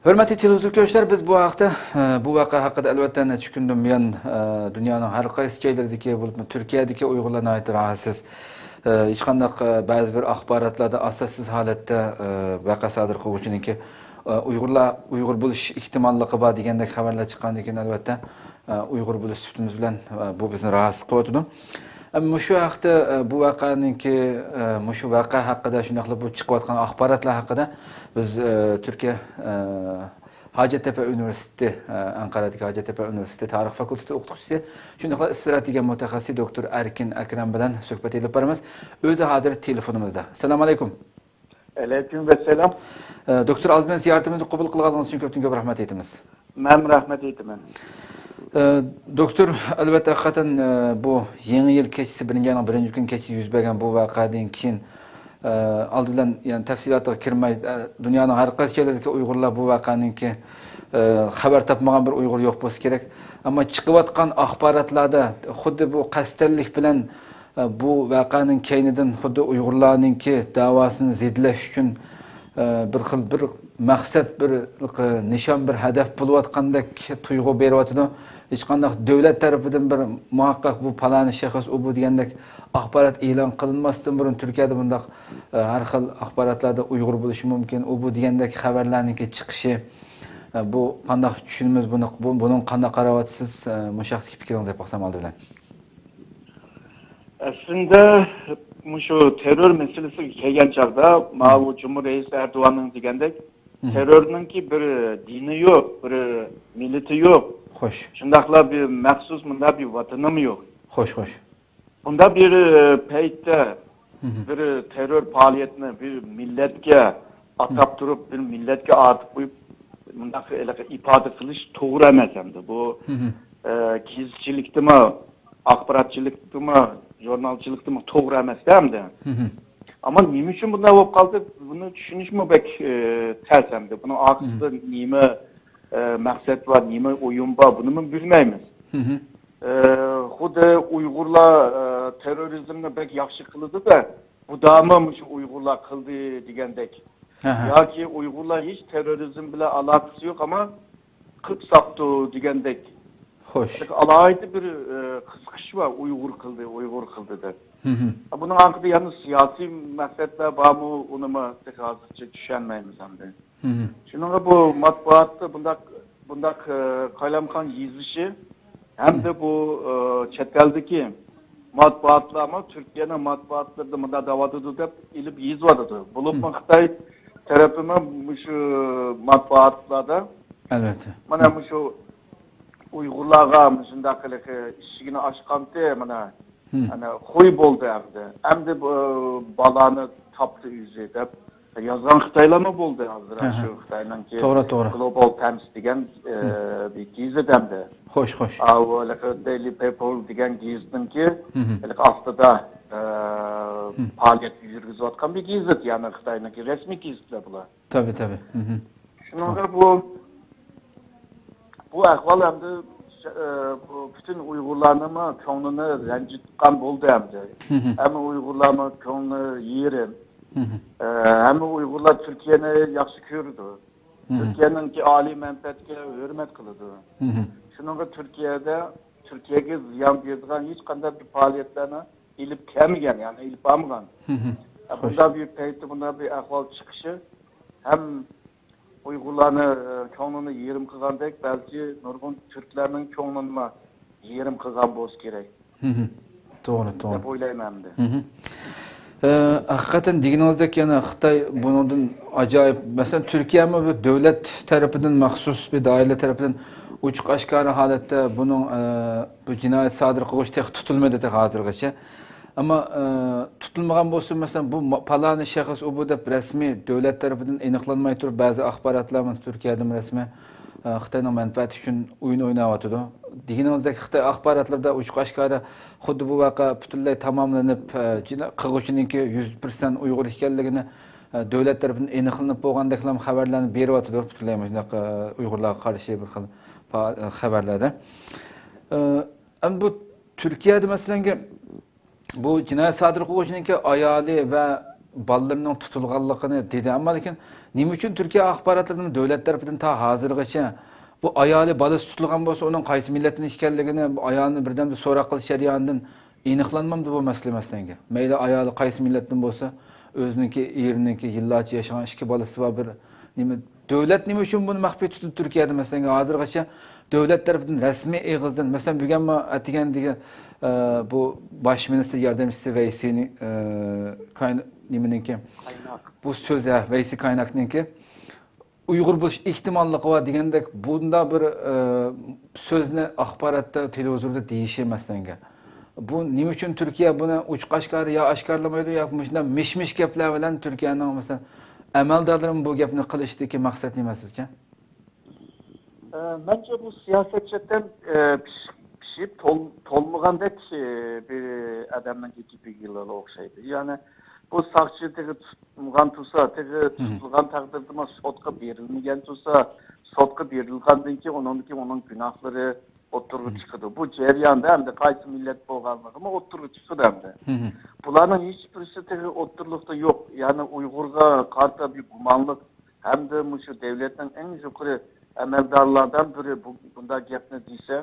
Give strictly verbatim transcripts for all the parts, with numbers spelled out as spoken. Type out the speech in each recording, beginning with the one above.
ھۆرمەتلىك تېلېۋىزور كۆرۈشلەر، بىز بۇ ھەقتە، بۇ ۋەقە ھەققىدە ئەلۋەتتە نەچچە كۈندىن بۇيان، دۇنيانىڭ ھەر قايسى جايلىرىدىكى، بولۇپمۇ تۈركىيەدىكى ئۇيغۇرلار ناھايىتى راھەتسىز. ھېچقانداق، بەزى بىر ئاخباراتلاردا ئاساسسىز ھالەتتە، ۋەقە سادىر قىلغۇچىنىڭكى، ئۇيغۇرلار، ئۇيغۇر بولۇش ئېھتىماللىقى بار دېگەندەك خەۋەرلەر چىققاندىن كېيىن، ئەلۋەتتە، ئۇيغۇر بولۇش سۈپىتىمىز بىلەن، بۇ بىزنى راھەتسىز قىلىۋاتىدۇ. مۇشۇ ھەقتە، بۇ ۋەقەنىڭكى، مۇشۇ ۋەقە ھەققىدە، شۇنداقلا بۇ چىقىۋاتقان ئاخباراتلار ھەققىدە بىز، تۈركىيە، ھاجەتتەپە ئۇنىۋېرسىتېتى، ئەنقەرەدىكى ھاجەتتەپە ئۇنىۋېرسىتېتى تارىخ فاكۇلتېتى ئوقۇتقۇچىسى، شۇنداقلا ئىستىرا دېگەن مۇتەخەسسىسى دوكتور ئەركىن ئەكرەم بىلەن سۆھبەت ئېلىپ بارىمىز. ئۆزى ھازىر تېلېفونىمىزدا. ئەسسالامۇ ئەلەيكۇم. ئەلەيكۇم ئەسسالام. ئە، دوكتور، ئالدى بىلەن زىيارىتىمىزنى قوبۇل قىلغانلىقىڭىز ئۈچۈن كۆپتىن كۆپ رەھمەت ئېيتىمىز. مەن رەھمەت ئېيتىمەن. ئە، دوكتور، ئەلۋەتتە، ھەقىقەتەن، ئە، بۇ يېڭى يىل كېچىسى، بىرىنچى ئاينىڭ بىرىنچى كۈنى كېچە يۈز بەرگەن بۇ ۋەقەدىن كېيىن، ئە، ئالدى بىلەن، يەنى تەپسىلاتىغا كىرمەي، ئە، دۇنيانىڭ ھەر قايسى جايلىرىدىكى ئۇيغۇرلار بۇ ۋەقەنىڭكى، ئە، خەۋەر تاپمىغان بىر ئۇيغۇر يوق بولسا كېرەك. ئەمما چىقىۋاتقان ئاخباراتلاردا خۇددى بۇ قەستەنلىك بىلەن، ئە، بۇ ۋەقەنىڭ كەينىدىن خۇددى ئۇيغۇرلارنىڭكى دەۋاسىنى زېدىلەش ئۈچۈن، ئە، بىر خىل بىر مەقسەت، بىر نىشان، بىر ھەدەپ بولۇۋاتقاندەك تۇيغۇ بېرىۋاتىدۇ. ھېچقانداق دۆلەت تەرىپىدىن بىر مۇھەققەق بۇ پالانى شەخس، ئۇ بۇ دېگەندەك ئاخبارات ئېلان قىلىنماستىن بۇرۇن، تۈركىيەدە بۇنداق، ئە، ھەر خىل ئاخباراتلاردا ئۇيغۇر بولۇشى مۇمكىن، ئۇ بۇ دېگەندەك خەۋەرلەرنىڭكى چىقىشى، ئە، بۇ قانداق چۈشىنىمىز بۇنى، بۇ، بۇنىڭغا قانداق قاراۋاتىسىز؟ ئە، مۇشۇ ھەقتىكى پىكرىڭىزنى ئېيتىپ باقسام ئالدى بىلەن. ئەسلىندە مۇشۇ تېررور مەسىلىسىگە كەلگەن چاغدا، ماۋۇ جۇمھۇر رەئىسى ئەردوغاننىڭ دېگەندەك، تېررورنىڭكى بىر دىنى يوق، بىر مىللىتى يوق. خوش. شۇنداقلا بىر مەخسۇس مۇنداق بىر ۋەتىنىمۇ يوق. خوش، خوش. بۇنداق بىر، ئە، پەيتتە بىر تېررور پائالىيەتنى بىر مىللەتكە ئاتاپ تۇرۇپ، بىر مىللەتكە ئاتىپ قويۇپ، مۇنداق ھېلىقى ئىپادە قىلىش توغرا ئەمەس ئەمدى. بۇ، ئە، گېزىتچىلىكتىمۇ، ئاخباراتچىلىقتىمۇ، ژۇرنالچىلىقتىمۇ توغرا ئەمەس-دە ئەمدى. ئەمما نېمە ئۈچۈن بۇنداق بولۇپ قالدى، بۇنى چۈشىنىشمۇ بەك، ئە، تەس ئەمدى. بۇنىڭ ئارقىسىدا نېمە، ئە، مەقسەت بار، نېمە ئويۇن بار، بۇنىمۇ بىلمەيمىز. ئە، خۇددى ئۇيغۇرلار، ئە، تېررورىزمنى بەك ياخشى قىلىدۇ-دە، بۇدامۇ مۇشۇ ئۇيغۇرلار قىلدى دېگەندەك. ياكى ئۇيغۇرلار ھېچ تېررورىزم بىلەن ئالاقىسى يوق، ئەمما قىلىپ ساپتۇ دېگەندەك. خوش. ئالاھىدە بىر، ئە، قىزىقىش بار، ئۇيغۇر قىلدى، ئۇيغۇر قىلدى دەپ. بۇنىڭ ئارقىدا يەنە سىياسىي مەقسەتلەر بارمۇ، ئۇنىمۇ تېخى ھازىرچە چۈشەنمەيمىز ئەمدى. شۇنىڭغا بۇ مەتبۇئاتتا بۇنداق، بۇنداق، ئە، قايلامقان يېزىشى ھەمدە بۇ، ئە، چەت ئەلدىكى مەتبۇئاتلارمۇ تۈركىيەنىڭ مەتبۇئاتلىرىدا مۇنداق دەۋاتىدۇ دەپ ئېلىپ يېزىۋاتىدۇ. بولۇپمۇ خىتاي تەرىپىمۇ مۇشۇ مەتبۇئاتلاردا، ئەلۋەتتە، مانا مۇشۇ ئۇيغۇرلارغا مۇشۇنداق ھېلىقى ئىشىكنى ئاچقانتى، مانا، ئەنە، خوي بولدى ئەمدى. ئەمدى بۇ بالانى تاپتى ئۆزى دەپ يازغان خىتايلارمۇ بولدى ھازىر. شۇ خىتاينىڭكى، توغرا، توغرا، گلوبال تەمس دېگەن، ئە، بىر گېزىت ئەمدى. خوش، خوش. ئاۋۇ ھېلىقى دېيلى پېپل دېگەن گېزىتنىڭكى ھېلىقى ئاستىدا، ئە، پائالىيەت يۈرگۈزۈۋاتقان بىر گېزىت، يەنى خىتاينىڭكى رەسمىي گېزىتلەر بۇلار. تەبىئىي، تەبىئىي. شۇنىڭغا بۇ، بۇ ئەھۋال ئەمدى، ئە، بۇ پۈتۈن ئۇيغۇرلارنىڭمۇ كۆڭلىنى رەنجىتقان بولدى ئەمدى. ھەممە ئۇيغۇرلارمۇ كۆڭلى يېرىم. ئە، ھەممە ئۇيغۇرلار تۈركىيەنى ياخشى كۆرىدۇ. تۈركىيەنىڭكى ئالىي مەنپەئەتكە ھۆرمەت قىلىدۇ. شۇنىڭغا تۈركىيەدە، تۈركىيەگە زىيان بېرىدىغان ھېچقانداق بىر پائالىيەتلەرنى ئېلىپ كەلمىگەن، يەنى ئېلىپ بارمىغان. ئە، بۇنداق بىر پەيتتە بۇنداق بىر ئەھۋال چىقىشى ھەم ئۇيغۇرلارنى، ئە، كۆڭلىنى يېرىم قىلغاندەك، بەلكى نۇرغۇن تۈركلەرنىڭ كۆڭلىنىمۇ يېرىم قىلغان بولسا كېرەك، توغرا، توغرا، دەپ ئويلايمەن ئەمدى. ئە، ھەقىقەتەن دېگىنىڭىزدەك، يەنە خىتاي بۇنىڭدىن ئاجايىپ، مەسىلەن، تۈركىيەمۇ بىر دۆلەت تەرىپىدىن، مەخسۇس بىر دائىرە تەرىپىدىن ئوچۇق ئاشكارا ھالەتتە بۇنىڭ، ئە، بۇ جىنايەت سادىر قىلغۇچى تېخى تۇتۇلمىدى تېخى ھازىرغىچە. ئەمما، ئە، تۇتۇلمىغان بولسا، مەسىلەن، بۇ ما-، پالانى شەخس ئۇ بۇ دەپ رەسمىي دۆلەت تەرىپىدىن ئېنىقلانماي تۇرۇپ، بەزى ئاخباراتلار، مەسىلەن، تۈركىيەدىمۇ رەسمىي، ئە، خىتاينىڭ مەنپەئەتى ئۈچۈن ئويۇن ئويناۋاتىدۇ. دېگىنىڭىزدەك، خىتاي ئاخباراتلىرىدا ئوچۇق ئاشكارا خۇددى بۇ ۋەقە پۈتۈنلەي تاماملىنىپ، ئە، جىنا-، قىلغۇچىنىڭكى يۈز پىرسەنت ئۇيغۇر ئىكەنلىكىنى، ئە، دۆلەت تەرىپىدىن ئېنىقلىنىپ بولغاندەكلا خەۋەرلەرنى بېرىۋاتىدۇ، پۈتۈنلەي مۇشۇنداق، ئە، ئۇيغۇرلارغا قارشى بىر خىل پا-، خەۋەرلەردە. ئە، ئەمدى بۇ تۈركىيەدە، مەسىلەنكى، بۇ جىنايەت سادىر قىلغۇچىنىڭكى ئايالى ۋە بالىلىرىنىڭ تۇتۇلغانلىقىنى دېدى. ئەمما لېكىن نېمە ئۈچۈن تۈركىيە ئاخباراتلىرىدىن دۆلەت تەرىپىدىن تا ھازىرغىچە بۇ ئايالى بالىسى تۇتۇلغان بولسا، ئۇنىڭ قايسى مىللەتتىن ئىكەنلىكىنى، بۇ ئايالنى بىردەمدە سوراق قىلىش جەريانىدىن ئېنىقلانمامدۇ بۇ مەسىلە مەسىلەنگە؟ مەيلى ئايالى قايسى مىللەتتىن بولسا، ئۆزىنىڭكى، ئېرىنىڭكى يىللارچە ياشىغان ئىككى بالىسى بار، بىر نېمە، دۆلەت نېمە ئۈچۈن بۇنى مەخپىي تۇتىدۇ تۈركىيەدە مەسىلەنگە؟ ھازىرغىچە دۆلەت تەرىپىدىن رەسمىي ئېغىزدىن، مەسىلەن، بۈگۈنمۇ ئەتىگەندىكى، ئە، بۇ باش مىنىستىر ياردەمچىسى ۋەيسىنى، ئە، كاين-، نېمىنىڭكى، بۇ سۆز، ھە، ۋەيسى كايناكنىڭكى ئۇيغۇر بولۇش ئېھتىماللىقى بار دېگەندەك بۇنداق بىر، ئە، سۆزنى ئاخباراتتا، تېلېۋىزوردا دېيىشى مەسىلەنگە. بۇ نېمە ئۈچۈن تۈركىيە بۇنى ئوچۇق ئاشكارا يا ئاشكارىلىمايدۇ، يا مۇشۇنداق مىش-مىش گەپلەر بىلەن تۈركىيەنىڭ مەسىلەن ئەمەلدارلىرىمۇ بۇ گەپنى قىلىشتىكى مەقسەت نېمە سىزچە؟ ئە، مەنچە بۇ سىياسەت جەھەتتىن، ئە، پىش-، پىشىپ تول-، تولمىغاندەك، ئە، بىر ئادەمنىڭ گېپىگىلا ئوخشايدۇ. يەنى بۇ ساقچى تېخى تۇتۇلغان تۇرسا، تېخى تۇتۇلغان تەقدىردىمۇ سوتقا بېرىلمىگەن تۇرسا، سوتقا بېرىلغاندىن كېيىن ئۇنىڭدىن كېيىن ئۇنىڭ گۇناھلىرى ئوتتۇرىغا چىقىدۇ. بۇ جەرياندا ئەمدى قايسى مىللەت بولغانلىقىمۇ ئوتتۇرىغا چىقىدۇ ئەمدى. بۇلارنىڭ ھېچ بىرسى تېخى ئوتتۇرىلىقتا يوق. يەنى ئۇيغۇرغا قارىتا بىر گۇمانلىق ھەمدە مۇشۇ دۆلەتنىڭ ئەڭ يۇقىرى ئەمەلدارلاردىن بىرى بۇ، بۇنداق گەپنى دېسە،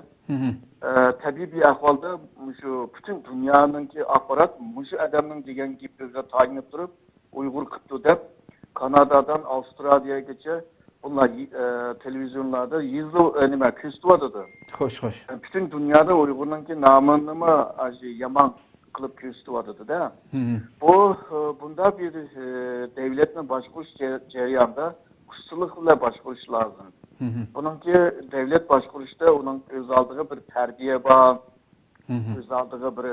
ئە، تەبىئىي بىر ئەھۋالدا مۇشۇ پۈتۈن دۇنيانىڭكى ئاخبارات مۇشۇ ئادەمنىڭ دېگەن گېپىگە تايىنىپ تۇرۇپ، ئۇيغۇر قىپتۇ دەپ، كانادادىن ئاۋسترالىيەگىچە بۇلار، ئە، تېلېۋىزىيونلاردا يېزىلىپ، ئە، نېمە، كۆرسىتىۋاتىدۇ. خوش، خوش. پۈتۈن دۇنيادا ئۇيغۇرنىڭكى نامىنىمۇ ئاشۇ يامان قىلىپ كۆرسىتىۋاتىدۇ-دە. بۇ، ئە، بۇنداق بىر، ئە، دۆلەتنى باشقۇرۇش جە-، جەريانىدا ئۇستىلىق بىلەن باشقۇرۇش لازىم. بۇنىڭكى دۆلەت باشقۇرۇشتا ئۇنىڭ ئۆز ئالدىغا بىر تەربىيە بار، ئۆز ئالدىغا بىر،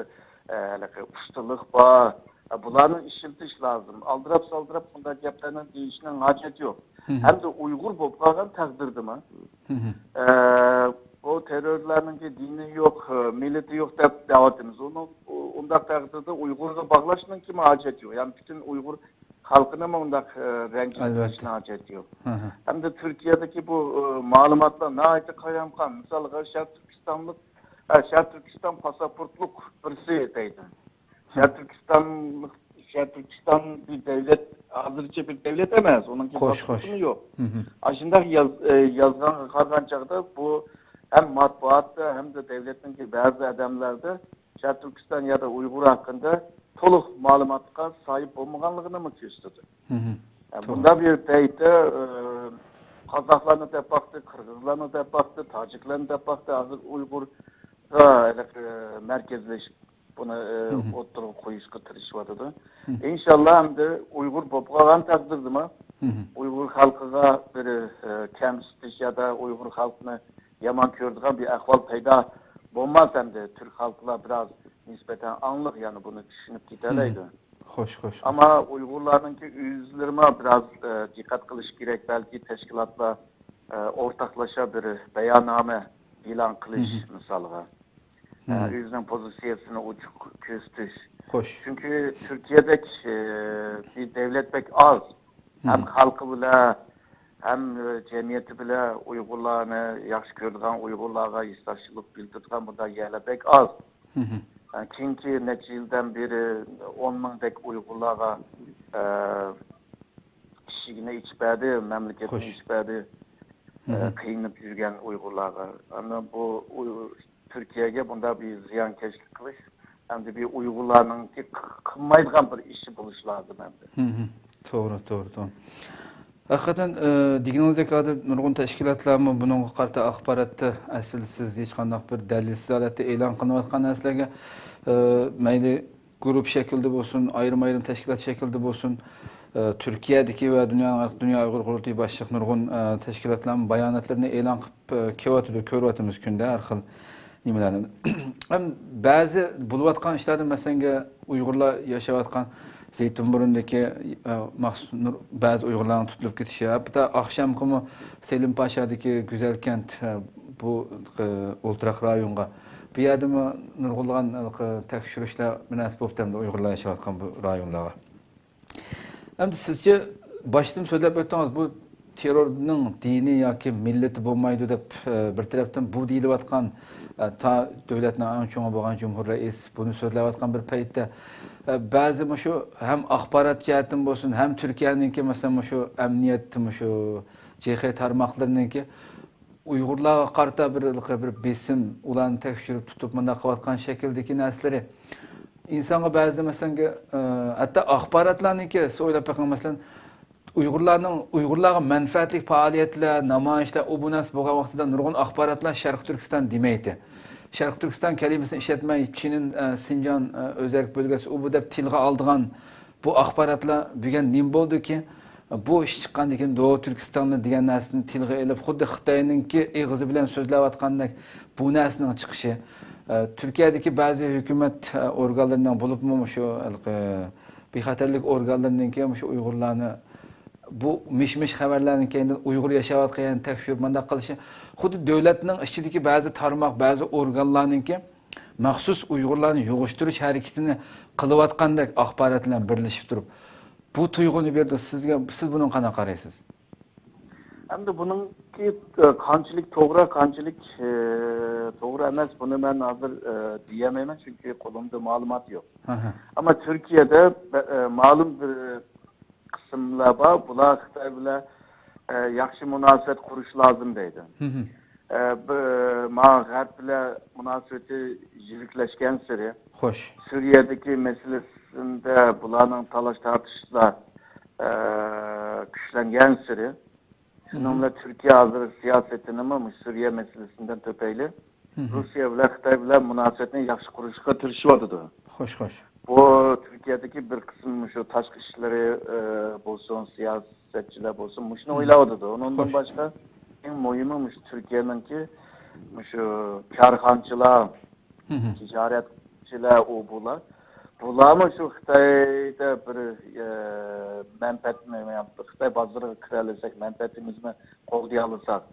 ئە، ھېلىقى ئۇستىلىق بار. ئە، بۇلارنى ئىشلىتىش لازىم. ئالدىراپ-سالدىراپ بۇنداق گەپلەرنى دېيىشنىڭ ھاجەت يوق. ھەمدە ئۇيغۇر بولۇپ قالغان تەقدىردىمۇ، ئە، بۇ تېررورلارنىڭكى دىنى يوق، مىللىتى يوق دەپ دەۋاتىمىز. ئۇنى، ئۇ، ئۇنداق تەقدىردە ئۇيغۇرغا باغلاشنىڭكىمۇ ھاجەت يوق. يەنى پۈتۈن ئۇيغۇر خەلقىنىمۇ ئۇنداق، ئە، رەنجىتىشنىڭ ھاجەت يوق. ھەمدە تۈركىيەدىكى بۇ، ئە، مەلۇماتلار ناھايىتى قايىمقان. مىسالغا، شەرقىي تۈركىستانلىق، ئە، شەرقىي تۈركىستان پاسپورتلۇق بىرسى دەيدۇ. شەرقىي تۈركىستانلىق، شەرقىي تۈركىستان بىر دۆلەت، ھازىرچە بىر دۆلەت ئەمەس، ئۇنىڭكى پاسپورتىمۇ يوق. ئاشۇنداق ياز-، ئە، يازغانغا قارىغان چاغدا بۇ ھەم مەتبۇئاتتا، ھەمدە دۆلەتنىڭكى بەزى ئادەملەردە شەرقىي تۈركىستان يا دا ئۇيغۇر ھەققىدە تولۇق مەلۇماتقا ساھىب بولمىغانلىقىنىمۇ كۆرسىتىدۇ. ئە، بۇنداق بىر پەيتتە، ئە، قازاقلارنى دەپ باقتى، قىرغىزلارنى دەپ باقتى، تاجىكلارنى دەپ باقتى، ھازىر ئۇيغۇرغا، ئە، مەركەزلىشىپ بۇنى، ئە، ئوتتۇرىغا قويۇشقا تىرىشىۋاتىدۇ. ئىنشاللا ئەمدى ئۇيغۇر بولۇپ قالغان تەقدىردىمۇ ئۇيغۇر خەلقىگە بىر، ئە، كەمسىتىش يا دا ئۇيغۇر خەلقىنى يامان كۆرىدىغان بىر ئەھۋال پەيدا بولماس ئەمدى. تۈرك خەلقىلا بىراز نىسبەتەن ئاڭلىق، يەنى بۇنى چۈشىنىپ كېتەلەيدۇ. خوش، خوش. ئەمما ئۇيغۇرلارنىڭكى ئۆزلىرىمۇ بىراز، ئە، دىققەت قىلىش كېرەك، بەلكى تەشكىلاتلار، ئە، ئورتاقلاشا بىر بەياننامە ئېلان قىلىش مىسالىغا. ئە، ئۆزىنىڭ پوزىتسىيەسىنى ئوچۇق كۆرسىتىش. خوش. چۈنكى تۈركىيەدەك، ئە، بىر دۆلەت بەك ئاز. ھەم خەلقى بىلەن، ھەم، ئە، جەمئىيىتى بىلەن ئۇيغۇرلارنى ياخشى كۆرىدىغان، ئۇيغۇرلارغا ھېسداشلىق بىلدۈرىدىغان بۇنداق يەرلەر بەك ئاز. ئە، كېيىنكى نەچچە يىلدىن بېرى ئون مىڭدەك ئۇيغۇرلارغا، ئە، ئىشىكنى ئېچىپ بەردى، مەملىكەتنى ئېچىپ بەردى. ئە، قىينىلىپ يۈرگەن ئۇيغۇرلارغا. ئەمما بۇ ئۇ-، تۈركىيەگە بۇنداق بىر زىيانكەشلىك قىلىش ئەمدى بىر ئۇيغۇرلارنىڭكى ق-، قىلمايدىغان بىر ئىشى بولۇشى لازىم ئەمدى. توغرا، توغرا، توغرا. ھەقىقەتەن، ئە، دېگىنىڭىزدەك ھازىر نۇرغۇن تەشكىلاتلارمۇ بۇنىڭغا قارىتا ئاخباراتتا ئەسلىسىز، ھېچقانداق بىر دەلىلسىز ھالەتتە ئېلان قىلىنىۋاتقان نەرسىلەرگە، ئە، مەيلى گۇرۇپپا شەكلىدە بولسۇن، ئايرىم-ئايرىم تەشكىلات شەكلىدە بولسۇن، ئە، تۈركىيەدىكى ۋە دۇنيانىڭ ھەر، دۇنيا ئۇيغۇر قۇرۇلتىيى باشلىق نۇرغۇن، ئە، تەشكىلاتلارمۇ باياناتلىرىنى ئېلان قىلىپ، ئە، كېلىۋاتىدۇ، كۆرۈۋاتىمىز كۈندە ھەر خىل نېمىلەرنى. ھەم بەزى بولۇۋاتقان ئىشلاردىن، مەسىلەن، ئۇيغۇرلار ياشاۋاتقان زەيتۇنبۇرۇندىكى، ئە، مەخسۇس نۇر-، بەزى ئۇيغۇرلارنىڭ تۇتۇلۇپ كېتىشى، ھەتتا ئاخشامقىمۇ سېلىم پاشادىكى گۈزەلكەنت، ئە، بۇ، ئە، ئولتۇراق رايونغا، بۇ يەردىمۇ نۇرغۇنلىغان، ئە، تەكشۈرۈشلەر بىر نەرسە بوپتۇ ئەمدى ئۇيغۇرلار ياشاۋاتقان بۇ رايونلارغا. ئەمدى سىزچە، باشتىن سۆزلەپ ئۆتتىڭىز، بۇ تېررورنىڭ دىنى ياكى مىللىتى بولمايدۇ دەپ، ئە، بىر تەرەپتىن بۇ دېيىلىۋاتقان، ئە، تا دۆلەتنىڭ ئەڭ چوڭى بولغان جۇمھۇر رەئىس بۇنى سۆزلەۋاتقان بىر پەيتتە، ئە، بەزى مۇشۇ ھەم ئاخبارات جەھەتتىن بولسۇن، ھەم تۈركىيەنىڭكى، مەسىلەن، مۇشۇ ئەمنىيەت، مۇشۇ جې خې تارماقلىرىنىڭكى ئۇيغۇرلارغا قارىتا بىر، بىر بېسىم، ئۇلارنى تەكشۈرۈپ تۇتۇپ مۇنداق قىلىۋاتقان شەكىلدىكى نەرسىلىرى ئىنسانغا بەزىدە، مەسىلەن، ئە، ھەتتا ئاخباراتلارنىڭكى، سىز ئويلاپ بېقىڭ، مەسىلەن، ئۇيغۇرلارنىڭ، ئۇيغۇرلارغا مەنپەئەتلىك پائالىيەتلەر، نامايىشلار، ئۇ بۇ نەرسە بولغان ۋاقتىدا نۇرغۇن ئاخباراتلار شەرقىي تۈركىستان دېمەيتتى. شەرقىي تۈركىستان كەلىمىسىنى ئىشلەتمەي، چىنىن، ئە، سىنجان، ئە، ئۆزەرك بۆلگەنسى ئۇ بۇ دەپ تىلغا ئالىدىغان بۇ ئاخباراتلار بۈگۈن نېمە بولدىكى؟ بۇ ئىش چىققاندىن كېيىن دو تۈركىستاننى دېگەن نەرسىنى تىلغا ئېلىپ، خۇددى خىتاينىڭكى ئېغىزى بىلەن سۆزلەۋاتقاندەك بۇ نەرسىنىڭ چىقىشى، ئە، تۈركىيەدىكى بەزى ھۆكۈمەت، ئە، ئورگانلىرىنىڭ، بولۇپمۇ مۇشۇ ھېلىقى بىخەتەرلىك ئورگانلىرىنىڭكى مۇشۇ ئۇيغۇرلارنى بۇ مىش-مىش خەۋەرلەرنىڭ كەينىدىن ئۇيغۇر ياشاۋاتقان يەرنى تەكشۈرۈپ مۇنداق قىلىشى، خۇددى دۆلەتنىڭ ئىچىدىكى بەزى تارماق، بەزى ئورگانلارنىڭكى مەخسۇس ئۇيغۇرلارنى يىغىشتۇرۇش ھەرىكىتىنى قىلىۋاتقاندەك ئاخبارات بىلەن بىرلىشىپ تۇرۇپ، بۇ تۇيغۇنى بېرىدۇ سىزگە. سىز بۇنىڭغا قانداق قارايسىز؟ ئەمدى بۇنىڭكى، ئە، قانچىلىك توغرا، قانچىلىك، ئە، توغرا ئەمەس، بۇنى مەن ھازىر، ئە، دېيەلمەيمەن، چۈنكى قولۇمدا مەلۇمات يوق. ھە، ھە. ئەمما تۈركىيەدە، ئە، مەلۇم بىر قىسىملار بار، بۇلار خىتاي بىلەن، ئە، ياخشى مۇناسىۋەت قۇرۇش لازىم دەيدۇ. ھە، ھە. ئە، بىر، ما غەرب بىلەن مۇناسىۋىتى يىرىكلەشكەنسېرى، خوش. سۈرىيەدىكى مەسىلىسىندە بۇلارنىڭ تالاش-تارتىشلار، ئە، كۈچلەنگەنسېرى، شۇنىڭ بىلەن تۈركىيە ھازىر سىياسىتىنىمۇ مۇشۇ سۈرىيە مەسىلىسىدىن تۆپەيلى روسىيە بىلەن، خىتاي بىلەن مۇناسىۋەتنى ياخشى قۇرۇشقا تىرىشىۋاتىدۇ. خوش، خوش. بۇ تۈركىيەدىكى بىر قىسىم مۇشۇ تاشقى ئىشلىرى، ئە، بولسۇن، سىياسەتچىلەر بولسۇن، مۇشۇنى ئويلاۋاتىدۇ. ئۇنىڭدىن باشقا ئەڭ مۇھىمى مۇشۇ تۈركىيەنىڭكى مۇشۇ كارخانىچىلار، تىجارەتچىلەر، ئۇ بۇلار. بۇلارمۇ شۇ خىتايدا بىر، ئە، مەنپەئەتنى، خىتاي بازىرىغا كىرەلىسەك، مەنپەئەتىمىزنى قوغدىيالىساق،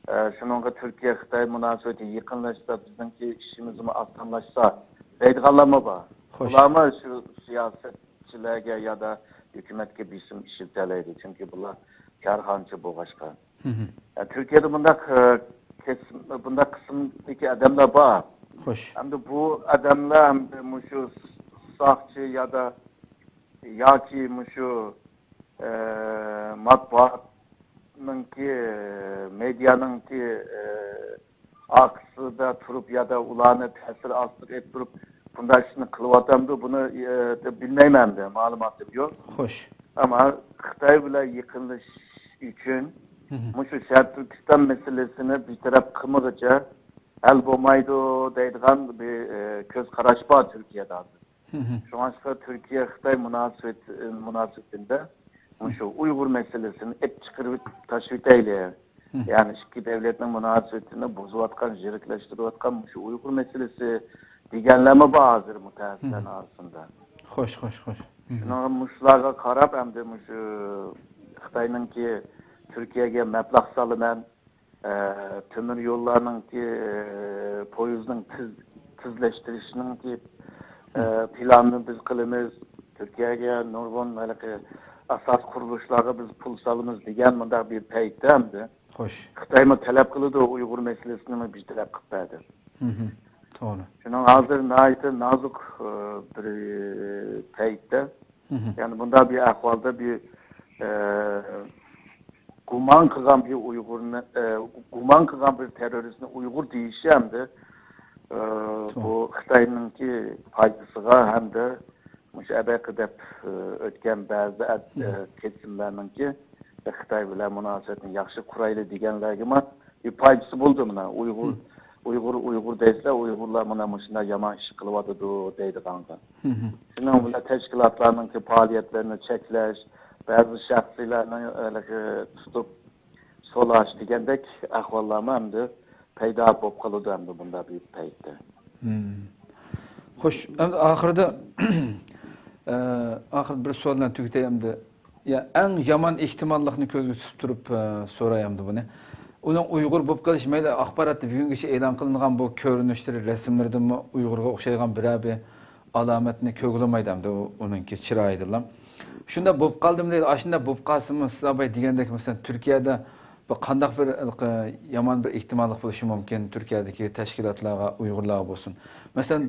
ئە، شۇنىڭغا تۈركىيە خىتاي مۇناسىۋىتى يېقىنلاشسا، بىزنىڭكى ئىشىمىزمۇ ئاسانلاشسا دەيدىغانلارمۇ بار. خوش. بۇلارمۇ شۇ سىياسەتچىلەرگە يادا ھۆكۈمەتكە بېسىم ئىشلىتەلەيدۇ، چۈنكى بۇلار كارخانىچى بولغاچقا. ھە، تۈركىيەدە بۇنداق، ئە، كېسىم، بۇنداق قىسىمدىكى ئادەملەر بار. خوش. ئەمدى بۇ ئادەملەر ئەمدى مۇشۇ ساقچى يادا ياكى مۇشۇ، ئە، مەتبۇئاتنىڭكى، مېدىيانىڭكى، ئە، ئارقىسىدا تۇرۇپ يادا ئۇلارنى تەسىر ئاستىغا ئېلىپ تۇرۇپ بۇنداق ئىشنى قىلىۋاتامدۇ، بۇنى، ئە، دەپ بىلمەيمەن ئەمدى، مەلۇماتىم يوق. خوش. ئەمما خىتاي بىلەن يېقىنلىشىش ئۈچۈن مۇشۇ شەرقىي تۈركىستان مەسىلىسىنى بىر تەرەپ قىلمىغۇچە ھەل بولمايدۇ دەيدىغان بىر، ئە، كۆز قاراش بار تۈركىيەدە ھازىر. شۇڭلاشقا تۈركىيە خىتاي مۇناسىۋەت، مۇناسىۋىتىدە مۇشۇ ئۇيغۇر مەسىلىسىنى ئېپ چىقىرىپ تاشلىۋېتەيلى. يەنى ئىككى دۆلەتنىڭ مۇناسىۋىتىنى بۇزۇۋاتقان، يىرىكلەشتۈرۈۋاتقان مۇشۇ ئۇيغۇر مەسىلىسى دېگەنلەرمۇ بار ھازىر مۇتەخەسسىسلەرنىڭ ئارىسىدا. خوش، خوش، خوش. شۇنىڭغا مۇشۇلارغا قاراپ ئەمدى مۇشۇ خىتاينىڭكى تۈركىيەگە مەبلەغ سالىمەن، ئە، تۆمۈر يوللارنىڭكى، ئە، پويىزنىڭ تېز، تېزلەشتۈرۈشنىڭكى، ئە، پىلانىنى بىز قىلىمىز. تۈركىيەگە نۇرغۇن ھېلىقى ئاساس قۇرۇلۇشلارغا بىز پۇل سالىمىز دېگەن مۇنداق بىر پەيتتە ئەمدى خوش. خىتايمۇ تەلەپ قىلىدۇ، ئۇيغۇر مەسىلىسىنىمۇ بىر تەرەپ قىلىپ بەردى. توغرا. شۇنىڭ ھازىر ناھايىتى نازۇك، ئە، بىر پەيتتە. يەنى بۇنداق بىر ئەھۋالدا بىر، ئە، گۇمان قىلغان بىر ئۇيغۇرنى، ئە، گۇمان قىلغان بىر تېررورىستنى ئۇيغۇر دېيىشى ھەمدە، ئە، بۇ خىتاينىڭكى پايدىسىغا ھەمدە مۇشۇ ئەبەقى دەپ، ئە، ئۆتكەن بەزى ئەت-، ئە، كېسىملەرنىڭكى خىتاي بىلەن مۇناسىۋەتنى ياخشى قۇرايلى دېگەنلەرگىمۇ بىر پايدىسى بولدى مانا. ئۇيغۇر، ئۇيغۇر، ئۇيغۇر دەيسىلەر، ئۇيغۇرلار مانا مۇشۇنداق يامان ئىش قىلىۋاتىدۇ دەيدىغانغا. شۇنىڭ بىلەن تەشكىلاتلارنىڭكى پائالىيەتلىرىنى چەكلەش، بەزى شەخسلەرنى ھېلىقى تۇتۇپ سولاش دېگەندەك ئەھۋاللارمۇ ئەمدى پەيدا بولۇپ قالىدۇ ئەمدى بۇنداق بىر پەيتتە. خوش، ئەمدى ئاخىرىدا، ئە، ئاخىرىدا بىر سوئال بىلەن تۈگىتەي ئەمدى. يا، ئەڭ يامان ئېھتىماللىقنى كۆزگە تۇتۇپ تۇرۇپ، ئە، سوراي ئەمدى بۇنى. ئۇنىڭ ئۇيغۇر بولۇپ قېلىش مەيلى ئاخباراتتا بۈگۈنگىچە ئېلان قىلىنغان بۇ كۆرۈنۈشلىرى، رەسىملىرىدىنمۇ ئۇيغۇرغا ئوخشايدىغان بىرەر بىر ئالامەتنى كۆرگىلى بولمايدۇ ئەمدى ئۇ، ئۇنىڭكى چىرايىدىنلا. شۇنداق بولۇپ قالدىمۇ دەيدۇ. ئاشۇنداق بولۇپ قالسىمۇ، سىز ئاۋاي دېگەندەك، مەسىلەن، تۈركىيەدە بۇ قانداق بىر، ھېلىقى، يامان بىر ئېھتىماللىق بولۇشى مۇمكىن، تۈركىيەدىكى تەشكىلاتلارغا، ئۇيغۇرلارغا بولسۇن. مەسىلەن،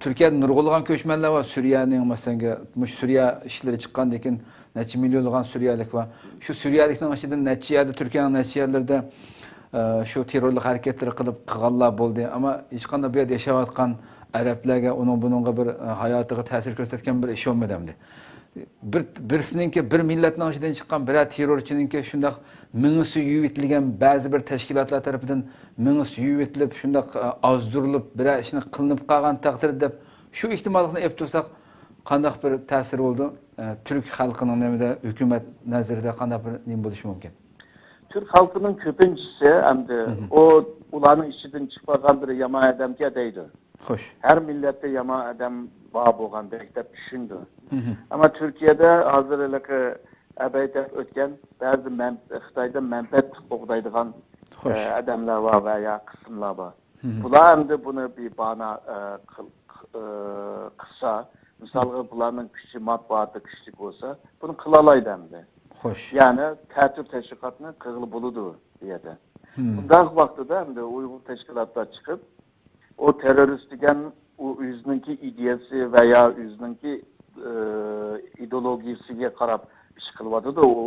تۈركىيەدە نۇرغۇنلىغان كۆچمەنلەر بار، سۈرىيەنىڭ، مەسىلەن، مۇشۇ سۈرىيە ئىشلىرى چىققاندىن كېيىن نەچچە مىليونلىغان سۈرىيەلىك بار. شۇ سۈرىيەلىكنىڭ ئىچىدىن نەچچە يەردە، تۈركىيەنىڭ نەچچە يەرلىرىدە، ئە، شۇ تېررورلۇق ھەرىكەتلىرى قىلىپ قىلغانلار بولدى. ئەمما ھېچقانداق بۇ يەردە ياشاۋاتقان ئەرەبلەرگە، ئۇنىڭ بۇنىڭغا بىر، ئە، ھاياتىغا تەسىر كۆرسەتكەن بىر ئىش بولمىدى ئەمدى. بىر، بىرسىنىڭكى، بىر مىللەتنىڭ ئىچىدىن چىققان بىرەر تېررورچىنىڭكى شۇنداق مېڭىسى يۇيۇۋېتىلگەن، بەزى بىر تەشكىلاتلار تەرىپىدىن مېڭىسى يۇيۇۋېتىلىپ، شۇنداق، ئە، ئازدۇرۇلۇپ، بىرەر ئىشنى قىلىنىپ قالغان تەقدىردە دەپ، شۇ ئېھتىماللىقنى ئېلىپ تۇرساق، قانداق بىر تەسىرى بولىدۇ؟ ئە، تۈرك خەلقىنىڭ نېمىدە، ھۆكۈمەت نەزىرىدە قانداق بىر نېمە بولۇشى مۇمكىن؟ تۈرك خەلقىنىڭ كۆپىنچىسى ئەمدى مھم. ئۇ، ئۇلارنىڭ ئىچىدىن چىقىپ قالغان بىر يامان ئادەمكەن دەيدۇ. خوش. ھەر مىللەتتە يامان ئادەم بار بولغاندەك دەپ چۈشىنىدۇ. مھم. ئەمما تۈركىيەدە ھازىر ھېلىقى ئەبەي دەپ ئۆتكەن بەزى مەن-، خىتايدا مەنپەئەت قوغدايدىغان، خوش. ئە، ئادەملەر بار ۋە يا قىسىملار بار. مھم. بۇلار ئەمدى بۇنى بىر بانا، ئە، قىل-، ئە، قىلسا، مىسالغا، بۇلارنىڭ كۈچى ماتبۇئاتى كۈچلۈك بولسا، بۇنى قىلالايدۇ ئەمدى. خوش. يەنى تەتۈر تەشۋىقاتنى قىلغىلى بولىدۇ بۇ يەردە. مھم. بۇنداق ۋاقتىدا ئەمدى ئۇيغۇر تەشكىلاتلار چىقىپ، ئۇ تېررورىست دېگەن ئۇ ئۆزىنىڭكى ئىدىيەسى ۋە يا ئۆزىنىڭكى، ئى، ئىدېئولوگىيەسىگە قاراپ ئىش قىلىۋاتىدۇ. ئۇ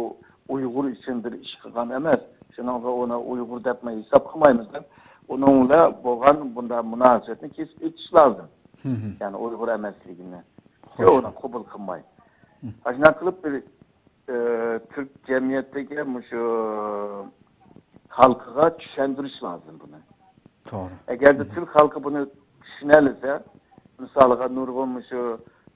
ئۇيغۇر ئۈچۈن بىر ئىش قىلغان ئەمەس. شۇنىڭغا ئۇنى ئۇيغۇر دەپمۇ ھېساب قىلمايمىز دەپ، ئۇنىڭ بىلەن بولغان بۇنداق مۇناسىۋەتنى كېسىپ ئۆتۈش لازىم. مھم. يەنى ئۇيغۇر ئەمەسلىكىنى. خوش. ئۇنى قوبۇل قىلماي. مھم. ئاشۇنداق قىلىپ بىر ئى، تۈرك جەمئىيىتىگە مۇشۇ خەلقىگە چۈشەندۈرۈش لازىم بۇنى. توغرا. ئەگەردە مھم. تۈرك خەلقى بۇنى چۈشىنەلىسە، مىسالىغا نۇرغۇن مۇشۇ،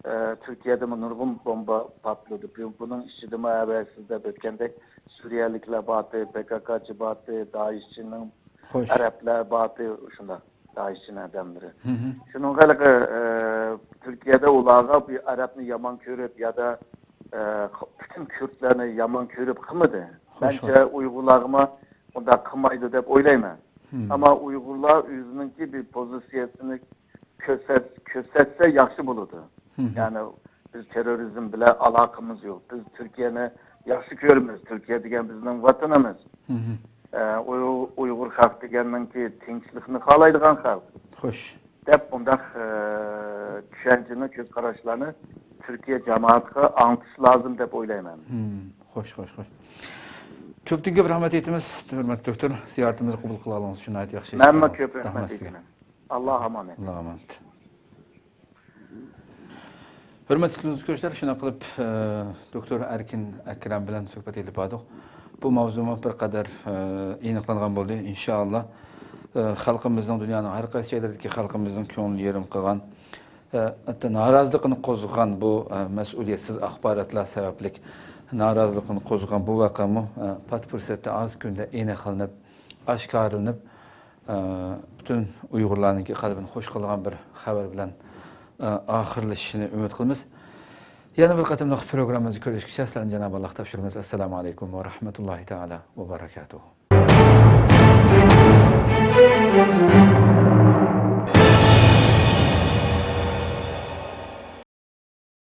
ئى، تۈركىيەدىمۇ نۇرغۇن بومبا پارتلىدى. بۇ، بۇنىڭ ئىچىدىمۇ ئەۋەل سىز دەپ ئۆتكەندەك سۈرىيەلىكلەر بارتى، پككچى بارتى، دائىشچىنىڭ خوش. ئەرەبلەر بارتى، شۇنداق. دائىشچىنىڭ ئادەملىرى. مھم. شۇنىڭغا ھېلىقى، ئە، تۈركىيەدە ئۇلارغا بۇ ئەرەبنى يامان كۆرۈپ يا دا، ئە، پۈتۈن كۈردلەرنى يامان كۆرۈپ قىلمىدى. خوش، مەنچە خوش. ئۇيغۇرلارغىمۇ ئۇنداق قىلمايدۇ دەپ ئويلايمەن. مھم. ئەمما ئۇيغۇرلار ئۆزىنىڭكى بىر پوزىتسىيەسىنى كۆرسەت-، كۆرسەتسە ياخشى بولىدۇ. مھم. يەنى بىز تېررورىزم بىلەن ئالاقىمىز يوق. بىز تۈركىيەنى ياخشى كۆرىمىز. تۈركىيە دېگەن بىزنىڭ ۋەتىنىمىز. مھم. ئە، ئۇيغۇر، ئۇيغۇر خەق دېگەننىڭكى تىنچلىقنى خالايدىغان خەق. خوش. دەپ بۇنداق، ئە، چۈشەنچىنى، كۆز قاراشلارنى تۈركىيە جامائەتكە ئاڭلىتىش لازىم دەپ ئويلايمەن. مھم. خوش، خوش، خوش. كۆپتىن كۆپ رەھمەت ئېيتىمىز، ھۆرمەتلىك دوكتور. زىيارىتىمىزنى قوبۇل قىلغانلىقىڭىز ئۈچۈن ناھايىتى ياخشى. مەنمۇ كۆپ رەھمەت ئېيتىمەن. ئاللاھ ئامانەت. ئاللاھ ئامانەت. ھۆرمەتلىك تېلېۋىزور كۆرۈشلەر، شۇنداق قىلىپ، ئە، دوكتور ئەركىن ئەكرەم بىلەن سۆھبەت ئېلىپ باردۇق. بۇ ماۋزۇمۇ بىر قەدەر، ئە، ئېنىقلانغان بولدى. ئىنشائاللا، ئە، خەلقىمىزنىڭ، دۇنيانىڭ ھەر قايسى جايلىرىدىكى خەلقىمىزنىڭ كۆڭلىنى يېرىم قىلغان، ئە، ھەتتا نارازىلىقىنى قوزغىغان بۇ، ئە، مەسئۇلىيەتسىز ئاخباراتلار سەۋەبلىك نارازىلىقىنى قوزغىغان بۇ ۋەقەمۇ، ئە، پات پۇرسەتتە ئاز كۈندە ئېنىقلىنىپ، ئاشكارىلىنىپ، ئە، پۈتۈن ئۇيغۇرلارنىڭكى قەلبىنى خوش قىلىدىغان بىر خەۋەر بىلەن، ئە، ئاخىرلىشىشىنى ئۈمىد قىلىمىز. يەنە بىر قېتىملىق پروگراممىمىزدا كۆرۈشكىچە سىلەرنى جانابى ئاللاھقا تاپشۇرىمىز. ئەسسالامۇ ئەلەيكۇم ۋە رەھمەتۇللاھى تائالا ۋە بەرەكاتۇھۇ.